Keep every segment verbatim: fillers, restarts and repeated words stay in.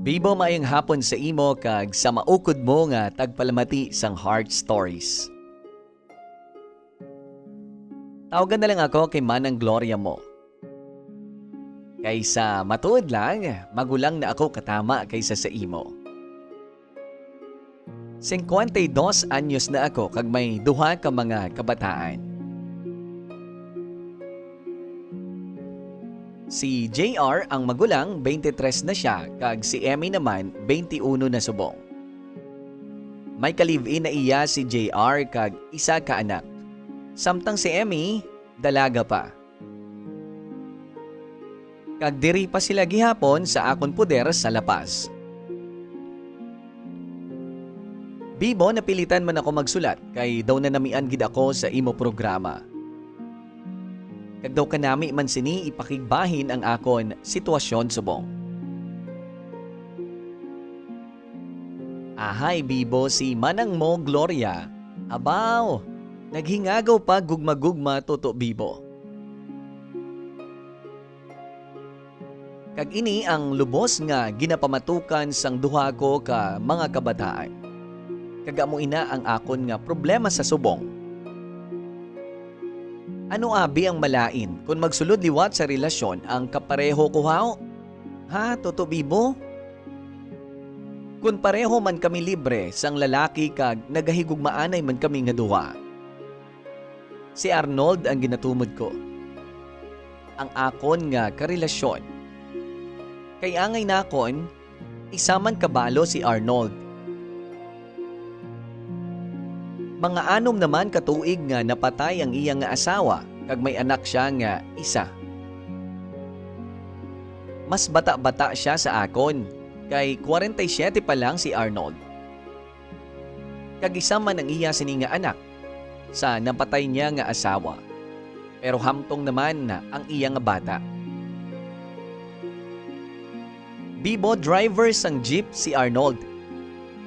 Bibo, maayong hapon sa imo kag sa maukod mo nga tagpalamati sang Heart Stories. Tawgan na lang ako kay Manang Gloria mo. Kay sa matuod lang, magulang na ako katama kaysa sa imo. Singkwenta y dos anyos na ako kag may duha ka mga kabataan. Si J R ang magulang, twenty-three na siya, kag si Emmy naman, twenty-uno na subong. May ka-live-in na iya si J R kag isa ka anak. Samtang si Emmy, dalaga pa. Kag diri pa sila gihapon sa akon poder sa La Paz. Bibo, napilitan man ako magsulat, kay daw nanamian gid ako sa imo programa. Kag daw kanami man sini ipakigbahin ang akon sitwasyon subong. Ahay, Bibo, si Manang mo, Gloria. Abaw, naghingagaw pa gugma-gugma, Toto Bibo. Kag ini ang lubos nga ginapamatukan sang duha ko ka mga kabataan. Kag amo ina ang akon nga problema sa subong. Ano abi ang malain kon magsulod liwat sa relasyon ang kapareho ko, haw? Ha, Toto Bibo? Kon pareho man kami libre sang lalaki kag nagahigugmaanay man kami nga duha. Si Arnold ang ginatumod ko, ang akon nga karelasyon. Kay angay nakon, isa man ka balo si Arnold. Mga anom naman ka tuig nga napatay ang iya nga asawa, kag may anak sia nga isa. Mas bata-bata sia sa akon, kay kwarenta y siyete pa lang si Arnold. Kag isa man ang iya sini nga anak sa napatay niya nga asawa, pero hamtong naman ang iya nga bata. Bibo, driver sang jeep si Arnold,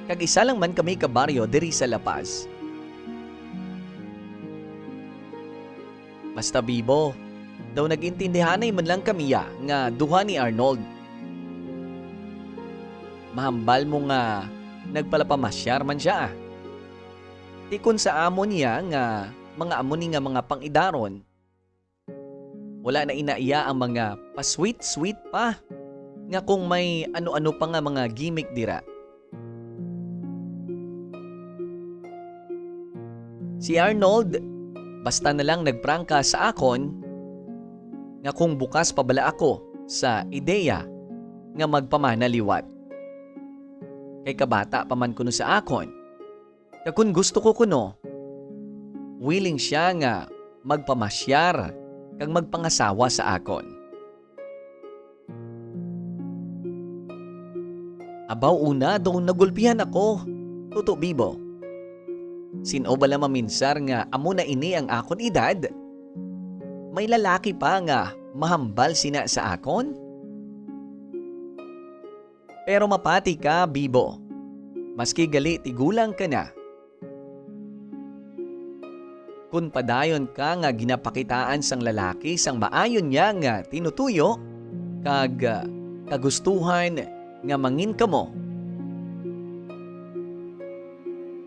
kag isa lang man kami ka baryo diri sa La Paz. Basta, Bibo, daw nag-intindihanay man lang kami ya nga duha ni Arnold. Mahambal mo nga nagpalapamasyar man sia, ah. Ti kon sa amon niya nga mga amo ni nga mga pang-idaron, wala na ina iya ang mga pa-sweet-sweet pa, nga kung may ano-ano pa nga mga gimmick dira. Si Arnold, basta na lang nagprangka sa akon nga kung bukas pa bala ako sa ideya nga magpamana liwat. Kay kabata pa man kuno sa akon, kag kun gusto ko kuno, willing sia nga magpamasyar kag magpangasawa sa akon. Abaw, una daw nagulpihan ako, Toto Bibo. Sin-o bala maminsar nga amo na ini ang akon edad? May lalaki pa nga mahambal sina sa akon? Pero mapati ka, Bibo. Maski gali tigulang ka na, kon padayon ka nga ginapakitaan sang lalaki sang maayo niya nga tinutuyo kag, ah, kagustuhan nga mangin kamo,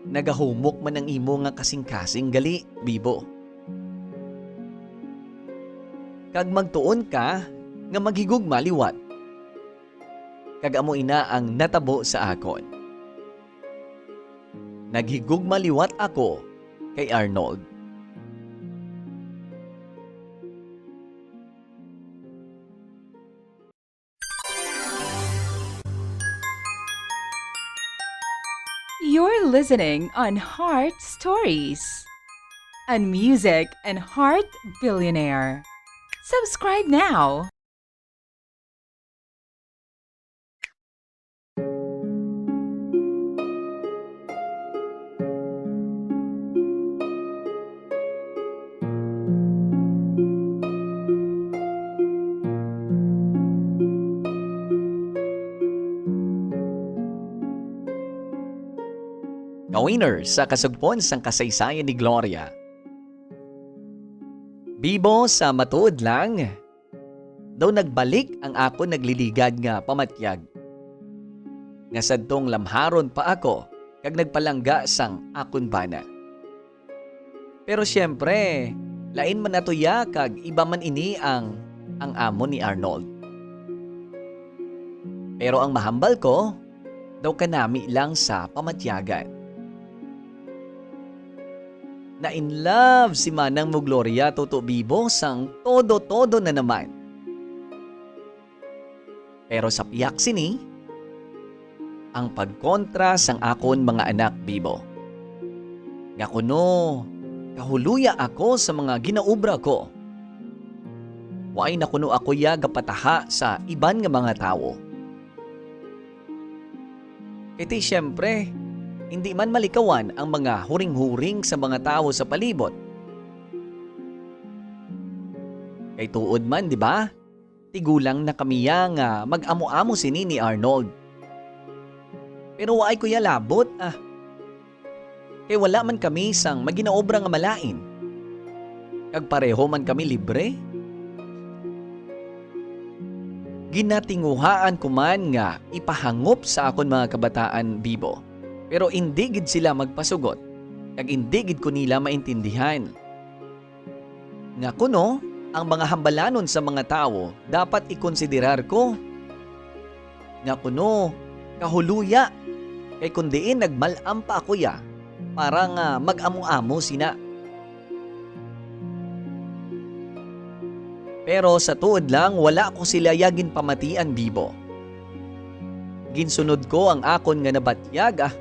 nagahumok man ang imo nga kasingkasing gali, Bibo. Kag magtuon ka nga maghigugma liwat. Kag amo ina ang natabo sa akon. Naghigugma liwat ako kay Arnold. You're listening on Heart Stories, a music and heart billionaire. Subscribe now. Ka-winner sa kasugpon sang kasaysayan ni Gloria. Bibo, sa matuod lang, daw nagbalik ang akon nagliligad nga pamatyag. nga sadtong lamharon pa ako kag nagpalangga sang akon bana. Pero siyempre, lain man na to ya kag iba man ini ang, ang amo ni Arnold. Pero ang mahambal ko, daw kanami lang sa pamatyagan. Na-in love si manang mo Gloria, Toto Bibo, sang todo-todo na naman. Pero sa pihak sini, ang pagkontra sang akon mga anak, Bibo, nga kuno kahuloya ako sa mga ginaobra ko. Waay na kuno ako ya gapataha sa iban nga mga tawo. Kay ti, siyempre, hindi man malikawan ang mga huring-huring sa mga tawo sa palibot. Kay tuod man, di ba? Tigulang na kami ya nga mag-amo-amo sini ni Arnold. Pero waay ko ya labot, ah. Kay wala man kami sang maginaobra nga malain. Kag pareho man kami libre. Ginatinguhaan ko man nga ipahangop sa akon mga kabataan, Bibo, pero indi gid sila magpasugot, kag indi gid ko nila maintindihan. Nga kuno, ang mga hambalanon sa mga tawo dapat ikonsiderar ko. Nga kuno, kahuloya, kay kon diin nagmal-am pa ako ya, para nga mag-amo-amo sina. Pero sa tuod lang, wala ko sila ya ginpamatian, Bibo. Ginsunod ko ang akon nga nabatyag, ah.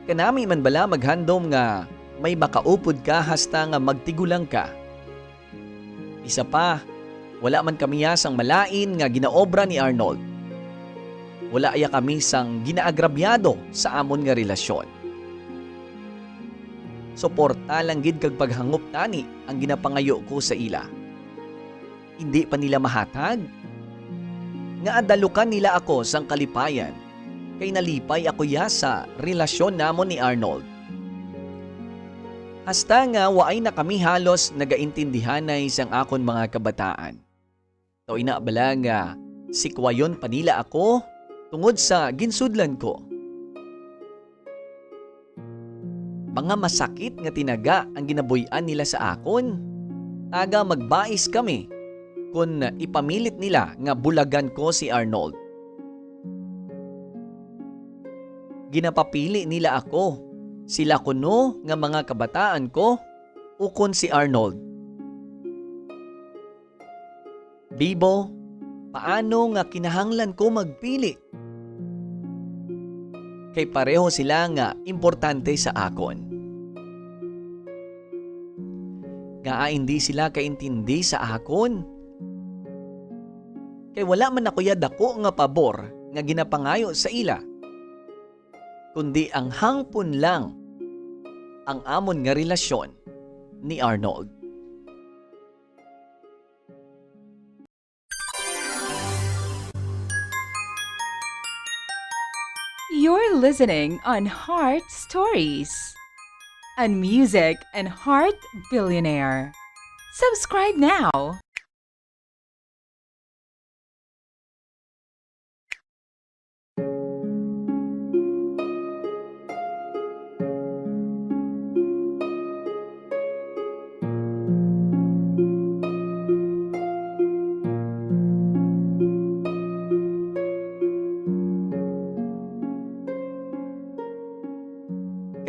Kanami man bala maghandom nga may makaupod ka hasta nga magtigulang ka? Isa pa, wala man kami ya sang malain nga ginaobra ni Arnold. Wala ya kami sang ginaagrabyado sa amon nga relasyon. Suporta lang gid kag paghangop tani ang ginapangayo ko sa ila. Indi pa nila mahatag? Ngaa dalukan nila ako sang kalipayan, kay nalipay ako ya sa relasyon namon ni Arnold. Hasta nga waay na kami halos nagaintindihanay sang akon mga kabataan. Daw ina bala nga sikwayon pa nila ako tungod sa ginsudlan ko. Mga masakit nga tinaga ang ginabuy-an nila sa akon. Taga magbais kami kon ipamilit nila nga bulagan ko si Arnold. Ginapapili nila ako, sila kuno nga mga kabataan ko, ukon si Arnold. Bibo, paano nga kinahanglan ko magpili? Kay pareho sila nga importante sa akon. Ngaa indi sila kaintindi sa akon? Kay wala man ako ya dako nga pabor nga ginapangayo sa ila, kundi ang hangpon lang ang amon nga relasyon ni Arnold. You're listening on Heart Stories, a music and heart billionaire. Subscribe now.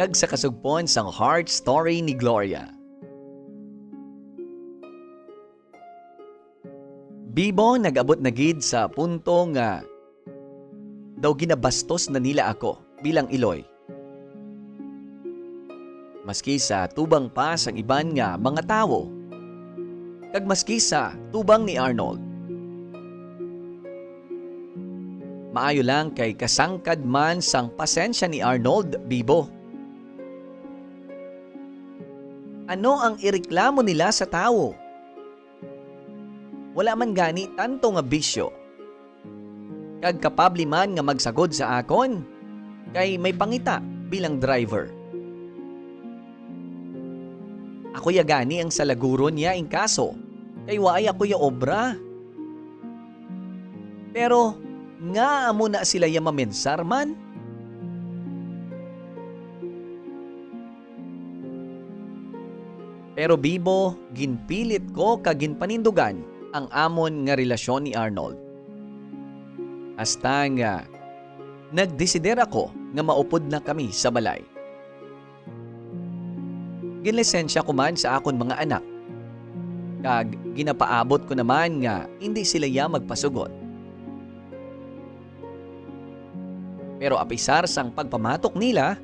Kag sa kasugpon sang Heart Story ni Gloria. Bibo, nag-abot na gid sa punto nga daw ginabastos na nila ako bilang iloy. Maski sa tubang pa sang iban nga mga tawo, kag maski sa tubang ni Arnold. Maayo lang kay kasangkad man sang pasensya ni Arnold, Bibo. Ano ang ireklamo nila sa tawo? Wala man gani tanto nga bisyo. Kag kapable man nga magsagod sa akon, kay may pangita bilang driver. Ako ya gani ang salaguron niya ing kaso, kay waay ako ya obra. Pero Ngaa amo na sila ya mamensar man? Pero, Bibo, ginpilit ko kag ginpanindugan ang amon nga relasyon ni Arnold. Hasta nga nagdesider ako nga maupod na kami sa balay. Ginlisensya ko man sa akon mga anak, kag ginapaabot ko naman nga indi sila ya magpasugot. Pero apisar sang pagpamatok nila,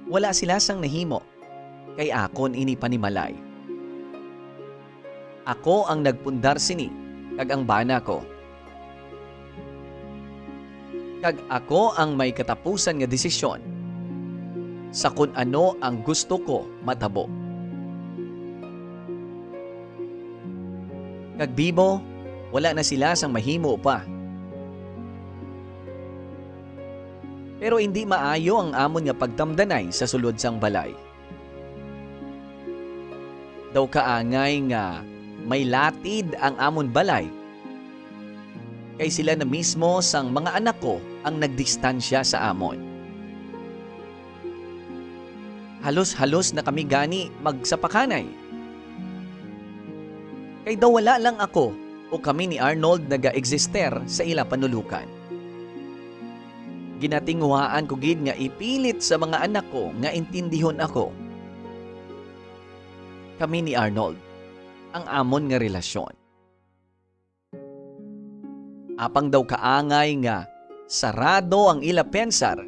wala sila sang nahimo, kay akon ini panimalay. Ako ang nagpundar sini, kag ang bana ko. Kag ako ang may katapusan nga desisyon sa kon ano ang gusto ko matabo. Kag, Bibo, wala na sila sang mahimo pa. Pero indi maayo ang amon nga pagdamdanay sa sulod sang balay. Daw kaangay nga may latid ang amon balay, kay sila na mismo sang mga anak ko ang nagdistansya sa amon. Halos-halos na kami gani magsapakanay. Kay daw wala lang ako o kami ni Arnold naga-existe sa ila panulukan. Ginatinguhaan ko gid nga ipilit sa mga anak ko nga intindihon ako. Kami ni Arnold, ang amon nga relasyon. Apang daw kaangay nga sarado ang ila pensar,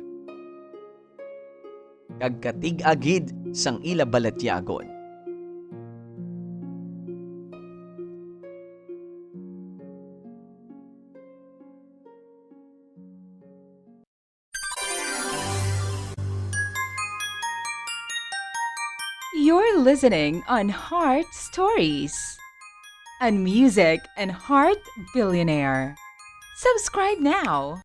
kag katig-a gid sang ila balatyagon. You're listening on Heart Stories, a music and heart billionaire. Subscribe now.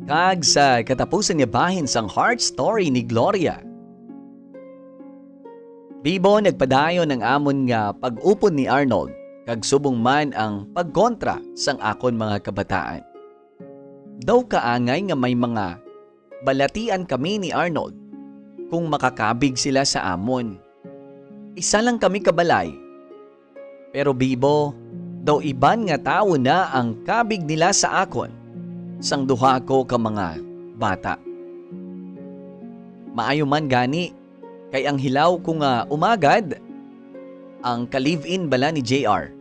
Kag sa katapusan nga bahin sang Heart Story ni Gloria, Bibo, nagpadayon ang amon nga pag-upod ni Arnold, kag subong man ang pagkontra sang akon mga kabataan. Daw kaangay nga may mga balatian kami ni Arnold kung makakabig sila sa amon. Isa lang kami ka balay. Pero, Bibo, daw iban nga tawo na ang kabig nila sa akon sang duha ko ka mga bata. Maayo man gani, kay ang hilaw ko nga umagad, ang ka-live-in bala ni J R,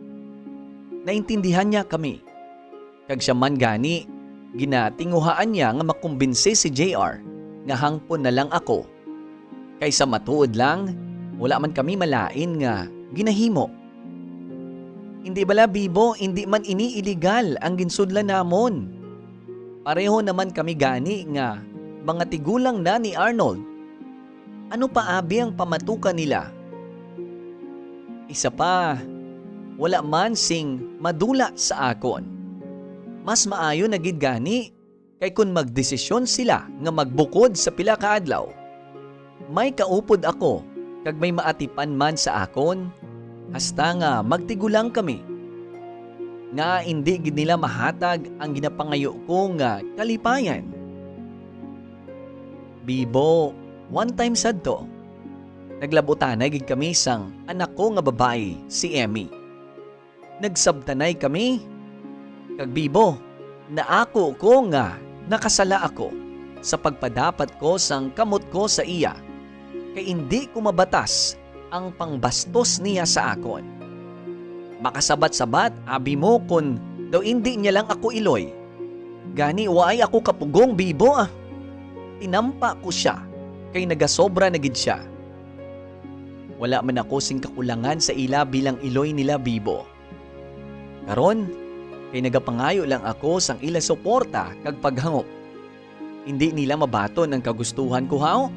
naintindihan niya kami. Kag siya man gani, ginatinguhaan niya nga makumbinsi si J R nga hangpon na lang ako. Kay sa matuod lang, wala man kami malain nga ginahimo. Indi bala, Bibo, indi man ini iligal ang ginsudlan namon. Pareho naman kami gani nga mga tigulang na ni Arnold. Ano pa abi ang pamatukan nila? Isa pa, wala man sing madula sa akon. Mas maayo na gid gani kay kon magdesisyon sila nga magbukod sa pila ka adlaw, may kaupod ako kag may maatipan man sa akon, hasta nga magtigulang kami. Nga indi gid nila mahatag ang ginapangayo ko nga kalipayan. Bibo, one time sadto, naglabutanay gid kami sang anak ko nga babayi, si Emmy. Nagsabtanay kami, kag, Bibo, naako ko nga nakasala ako sa pagpadapat ko sang kamot ko sa iya, kay indi ko mabatas ang pangbastos niya sa akon. Makasabat-sabat abi mo kon daw indi niya lang ako iloy. Gani waay ako kapugong, Bibo, ah. Tinampa ko sia, kay nagasobra na gid sia. Wala man ako sing kakulangan sa ila bilang iloy nila, Bibo. Karon, kay nagapangayo lang ako sang ila suporta kag paghangop. Indi nila mabaton ang kagustuhan ko, haw?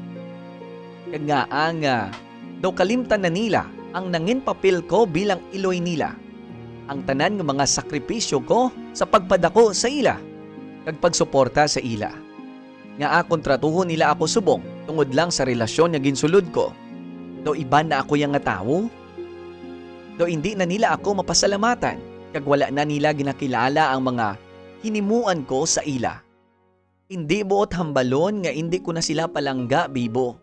Kag ngaa nga daw kalimtan na nila ang nangin papel ko bilang iloy nila? ang tanan nga mga sakripisyo ko sa pagpadako sa ila kag pagsuporta sa ila. Ngaa kon tratuhon nila ako subong tungod lang sa relasyon nga ginsulod ko? Daw iban na ako ya nga tawo? Daw indi na nila ako mapasalamatan, kag wala na nila ginakilala ang mga hinimuan ko sa ila? Indi buot hambalon nga indi ko na sila palangga, Bibo,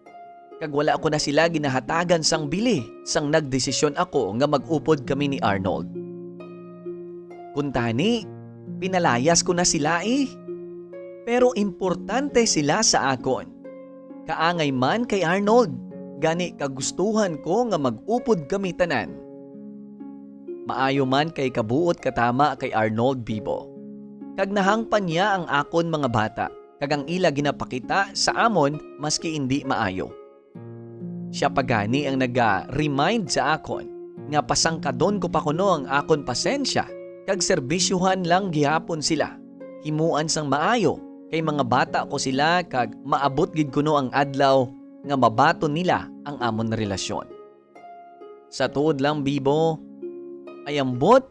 kag wala ko na sila ginahatagan sang bili sang nagdesisyon ako nga mag-upod kami ni Arnold. Kuntani, pinalayas ko na sila, eh. Pero importante sila sa akon. Kaangay man kay Arnold, gani kagustuhan ko nga mag-upod kami tanan. Maayo man kay kabuot katama kay Arnold, Bibo, kag nahangpan niya ang akon mga bata kag ang ila ginapakita sa amon maski indi maayo. Sia pa gani ang naga-remind sa akon nga pasangkadon ko pa kuno ang akon pasensya kag serbisyuhan lang gihapon sila. Himuan sang maayo, kay mga bata ko sila kag maabot gid kuno ang adlaw nga mabaton nila ang amon relasyon. Sa tuod lang, Bibo, ay ambot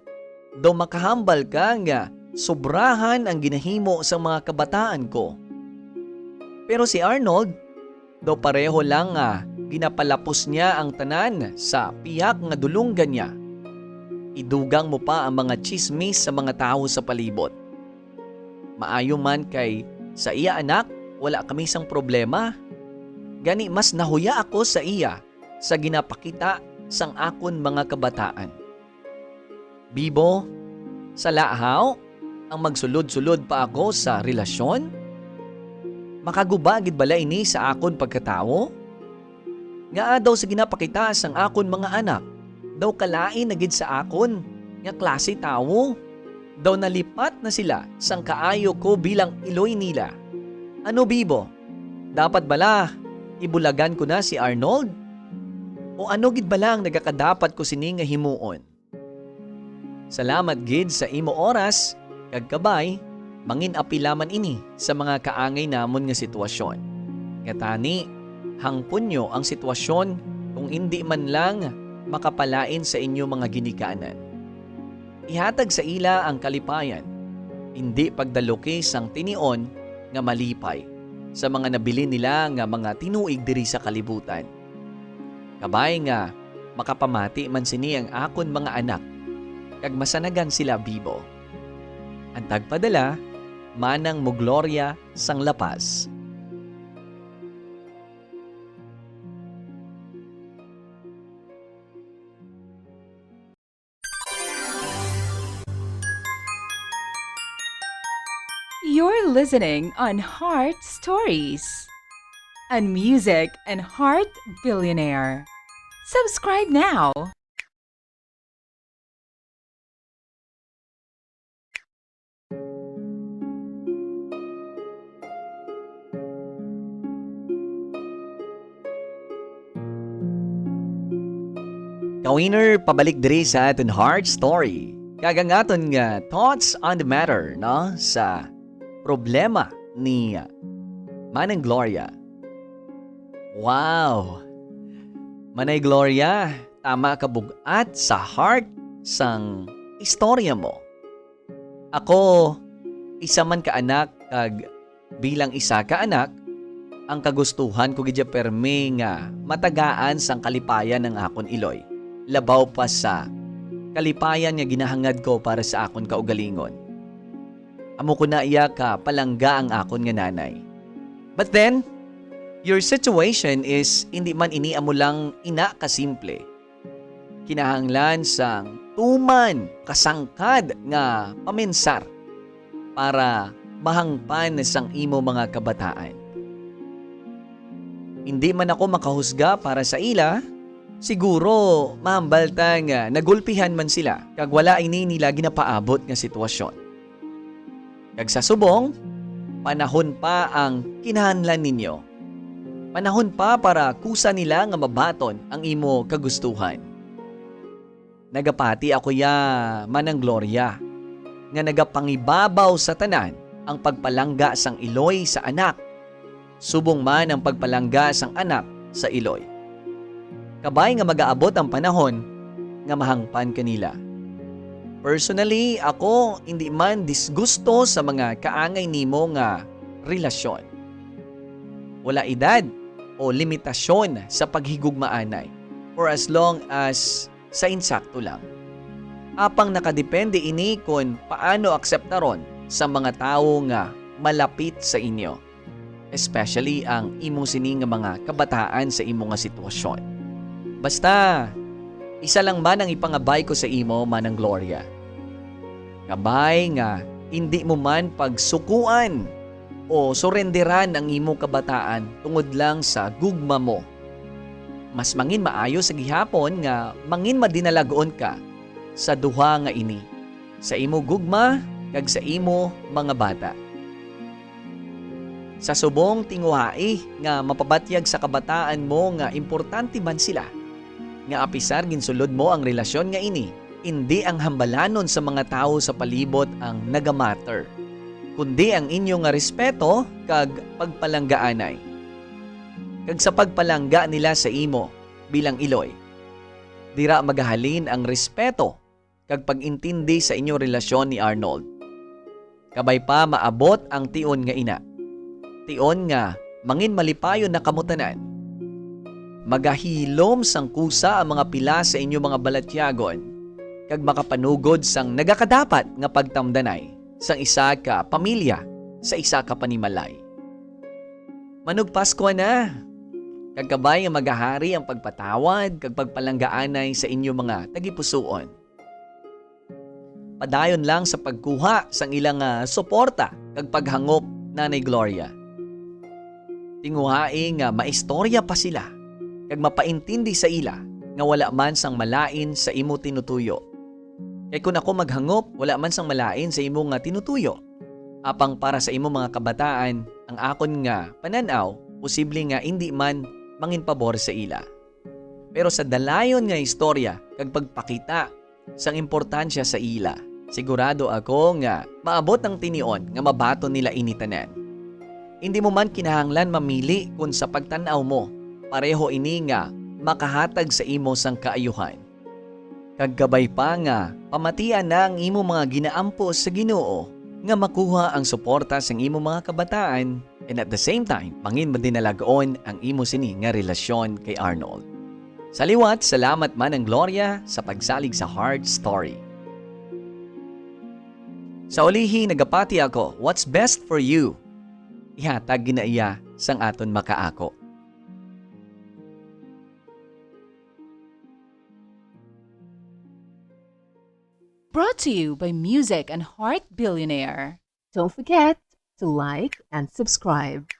daw makahambal ka nga sobrahan ang ginahimo sang mga kabataan ko. Pero si Arnold, daw pareho lang nga ginapalapos niya ang tanan sa pihak nga dulonggan niya. Idugang mo pa ang mga tsismis sa mga tawo sa palibot. Maayo man kay sa iya anak, wala kami sang problema. Gani mas nahuya ako sa iya sa ginapakita sang akon mga kabataan. Bibo, sala haw ang magsulod-sulod pa ako sa relasyon? Makaguba gid bala ini sa akon pagkatawo? Ngaa daw sa ginapakita sang akon mga anak, daw kalain na gid sa akon nga klase tawo? Daw nalipat na sila sang kaayo ko bilang iloy nila. Ano, Bibo? Dapat bala ibulagan ko na si Arnold? O ano gid bala ang nagakadapat ko sini nga himuon? Salamat gid sa imo oras kag kabay, mangin-apila man ini sa mga kaangay namon nga sitwasyon. Nga tani, hangpon nyo ang sitwasyon kung indi man lang makapalain sa inyo mga ginikanan. Ihatag sa ila ang kalipayan, indi pagdaluki sang tinion nga malipay sa mga nabilin nila nga mga tinuig diri sa kalibutan. Kabay nga makapamati man sini ang akon mga anak, kag masanagan sila, Bibo. Ang tagpadala, Manang Mo Gloria sang La Paz. You're listening on Heart Stories, a music and heart billionaire. Subscribe now. Ka-winner, pabalik diri sa aton Heart Story. Kag ang aton nga thoughts on the matter, no? Sa problema ni Manang Gloria. Wow! Manay Gloria, tama ka bug-at sa heart sang istorya mo. Ako, isa man ka anak kag bilang isa ka anak, ang kagustuhan ko gid permi nga matagaan sang kalipayan ang akon iloy, labaw pa sa kalipayan nga ginahangad ko para sa akon kaugalingon. Amo ko na iya ka palangga ang akon nga nanay. But then, your situation is hindi man ini amo lang ina ka simple. Kinahanglan sang tuman kasangkad nga paminsar para mahangpan sang imo mga kabataan. Hindi man ako makahusga para sa ila, siguro mahambal ta nga nagulpihan man sila, kag wala ini nila ginapaabot nga sitwasyon. Kag sa subong, panahon pa ang kinahanglan ninyo. Panahon pa para kusa nila nga mabaton ang imo kagustuhan. Nagapati ako ya, Manang Gloria, nga nagapangibabaw sa tanan ang pagpalangga sang iloy sa anak, subong man ang pagpalangga sang anak sa iloy. Kabay nga magaabot ang panahon nga mahangpan ka nila. Personally, ako hindi man disgusto sa mga kaangay nimo nga relasyon. Wala edad o limitasyon sa paghigugmaanay, for as long as sa insakto lang. Apang nakadepende ini kon paano akseptaron sa mga tawo nga malapit sa inyo, especially ang imo sini nga mga kabataan sa imo nga sitwasyon. Basta, isa lang man ang ipangabay ko sa imo, Manang Gloria. Kabay nga hindi mo man pagsukuan o surenderan ang imo kabataan tungod lang sa gugma mo. Mas mangin maayo sa gihapon nga mangin madinalag-on ka sa duha nga ini, sa imo gugma kag sa imo mga bata. Sa subong, tinguhai nga mapabatyag sa kabataan mo nga importante man sila, nga apisar ginsulod mo ang relasyon nga ini, indi ang hambalanon sa mga tawo sa palibot ang nagamatter, kundi ang inyo nga respeto kag pagpalanggaanay. Kag sa pagpalangga nila sa imo bilang iloy, dira magahalin ang respeto kag pag-intindi sa inyo relasyon ni Arnold. Kabay pa maabot ang tion nga ina. Tion nga mangin malipayon na kamo tanan. Magahilom sang kusa ang mga pila sa inyo mga balatyagon, kag makapanugod sang nagakadapat nga pagtamdanay sang isa ka pamilya sa isa ka panimalay. Manugpaskwa na, kag kabay nga magahari ang pagpatawad kag pagpalanggaanay sa inyo mga tagipusoon. Padayon lang sa pagkuha sang ilang, ah, suporta kag paghangop, Nanay Gloria. Tinguhai nga maistorya pa sila kag mapaintindi sa ila nga wala man sang malain sa imo tinutuyo. Kay kon ako maghangop, wala man sang malain sa imo nga tinutuyo. Apang para sa imo mga kabataan, ang akon nga panan-aw posible nga indi man manginpabor sa ila. Pero sa dalayon nga istorya kag pagpakita sang importansya sa ila, sigurado ako nga maabot ang tinion nga mabaton nila ini tanan. Indi mo man kinahanglan mamili kon sa pagtan-aw mo, pareho ini nga makahatag sa imo sang kaayuhan. Kag kabay pa nga pamatian na ang imo mga ginaampo sa Ginoo nga makuha ang suporta sang imo mga kabataan, and at the same time, mangin madinalag-on ang imo sini nga relasyon kay Arnold. Sa liwat, salamat man ang Gloria sa pagsalig sa Heart Story. Sa ulihi, nagapati ako, what's best for you? Ihatag gina iya sang aton makaako. Brought to you by Music and Heart Billionaire. Don't forget to like and subscribe.